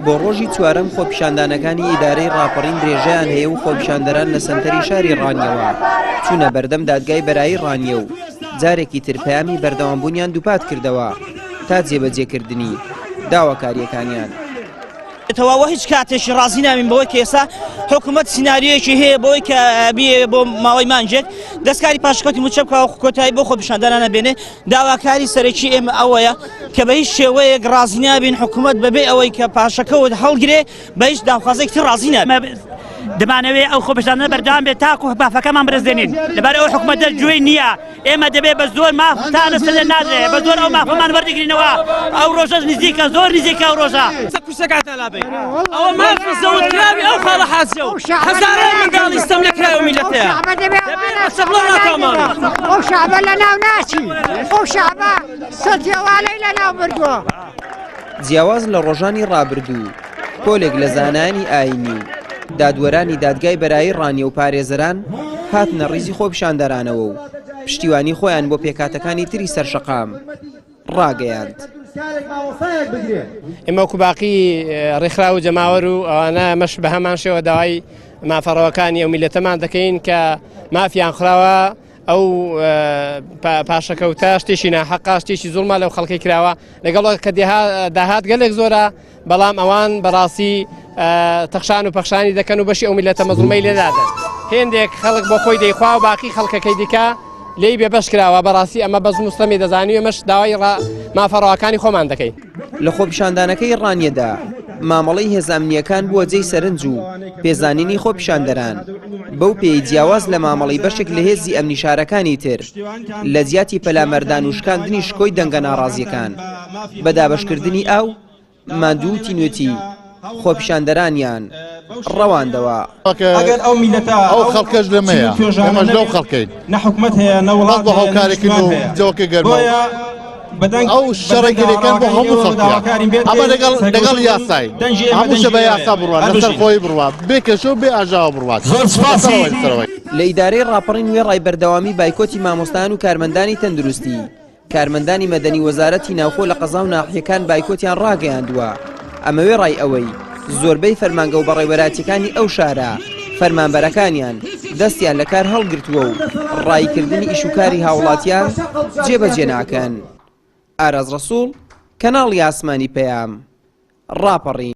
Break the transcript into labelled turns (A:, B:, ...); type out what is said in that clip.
A: بۆ ڕۆژی چوارەم خۆپیشاندانەکانی ئیدارەی ڕاپەڕین درێژەیان هەیە و خۆپیشاندەران لە سەنتەری شاری ڕانیەوە چوونە بەردەم دادگای بەرایی ڕانیە و جارێکی تر پەیامی بەردەوامبوونیان دووپات کردەوە تا جێبەجێکردنی داواکارییەکانیان.
B: تەواوە هیچ کاتێکی ڕازی نابین بەوەی کە ئێستا حکوومەت سیناریۆیەکی هەیە بۆی کە بیەوێ بۆ ماوەی مانگێک دەستکاری پاشکەوتی مووچە بکا و کۆتایی بۆ خۆپیشاندانانە بێنێ داواکاری سەرەکی ئێمە ئەوەیە کە بە هیچ شێوەیەک ڕازی نابین حکوومەت بەبێ ئەوەی کە پاشەکەوت هەڵگرێ بە هیچ داخوازێک تر ڕازی نابین.
C: دەمانەوێ ئەو خۆپیشاندانە بەردەوام بێت تاکو مافەکەمان بەدەست دێنین لەبەر ئەو حکومەتە گوێی نییە ئێمە دەبێ بە زۆر ماف تا لەسەر لێ نادرێ بە زۆر ئەو مافەمان وەردەگرینەوە ئەو ڕۆژەش نزیکە زۆر نزیکە ئەو ڕۆژە.
D: کورسەکانتان لابەین ئەوە ماف زەوت کراوی ئەو خاڵە حاجیە و هەزاران منداڵی ستەم لێکراوی ئەو میللەتەیە دەبێ بە چەپڵە ڕاکامانن.
E: ئەو شەعبە لەناو ناچی ئەو شەعبە سەتیەوانەی لەناو بردووە.
A: جیاواز لە ڕۆژانی ڕابردوو، پۆلێک لە زانایانی ئایینی و دادوەرانی دادگای بەرایی ڕانیە و پارێزەران هاتنە ڕیزی خۆپیشاندەرانەوە و پشتیوانی خۆیان بۆ پێکهاتەکانی تری سەر شەقام ڕاگەیاند.
F: ئێمە وەکو باقی ڕێکخراو و جەماوەر و ئەوانە ئەمەش بە هەمان شێوە داوای مافە ڕەواکانی ئەو میللەتەمان دەکەین کە مافیان خراوە ئەو پاشەکەوتە شتێکی ناحەقە شتێکی زوڵمە لەو خەڵکی کراوە لەگەڵ کە داهات گەلێک زۆرە بەڵام ئەوان بەڕاستی تەخشان و پەخشانی دەکەن و بەشی ئەو میلەتە مەزڵومەی لێنادەن هێندێک خەڵک بۆ خۆی دەیخوا و باقی خەڵکەکەی دیکە لێی بێبەش کراوە بەڕاستی ئەمە بەزم و ستەمی دەزانی ئێمەش داوای مافە ڕەواکانی خۆمان دەکەین.
A: لە خۆپیشاندانەکەی ڕانیەدا مامەڵەی هێزە ئەمنییەکان بووە جێی سەرنج و پێزانینی خۆپیشاندەران، بەو پێیەی جیاواز لە مامەڵەی بەشێک لە هێزی ئەمنی شارەکانی تر، لە جیاتی پەلاماردان و شکاندنی شکۆی دەنگە ناڕازییەکان بە دابەشکردنی ئاو، ماندوو و تینوێتی خۆپیشاندەرانیان ڕەواندەوە.
G: ئەگەر ئەو میلەتە
H: ئەو خەڵکەش لەمەیە ئێمەش لەو خەڵکەین
G: نە حکومەت هەیە نە وڵات
H: بۆ هاوکارێکن و جەوەکە گەرمە ئەو شەڕێکی دەکەن بۆ هەموو خەڵکیە ئەمە لەگەڵ لەگەڵ یاسای هەموو شە بە یاسا بڕوات لەسەر خۆی بڕوات بێ کێشە و بێ ئاژاوە بڕوات
G: زۆر سپاسی
A: لە ئیدارەی ڕاپەڕین وێڕای بەردەوامی بایکۆتی مامۆستایان و کارمەندانی تەندروستی کارمەندانی مەدەنی وەزارەتی ناوخۆ لە قەزا و ناحیەکان بایکۆتیان ڕاگەیاندووە، ئەمە وێڕای ئەوەی زۆربەی فەرمانگە و بەڕێوەبەرایەتیەکانی ئەو شارە فەرمانبەرەکانیان دەستیان لە کار هەڵگرتووە و ڕاییکردنی ئیشوکاری هاوڵاتیان جێبەجێ ناکەن. ئاراز ڕەسوڵ، کەناڵی ئاسمانی پەیام، ڕاپەڕین.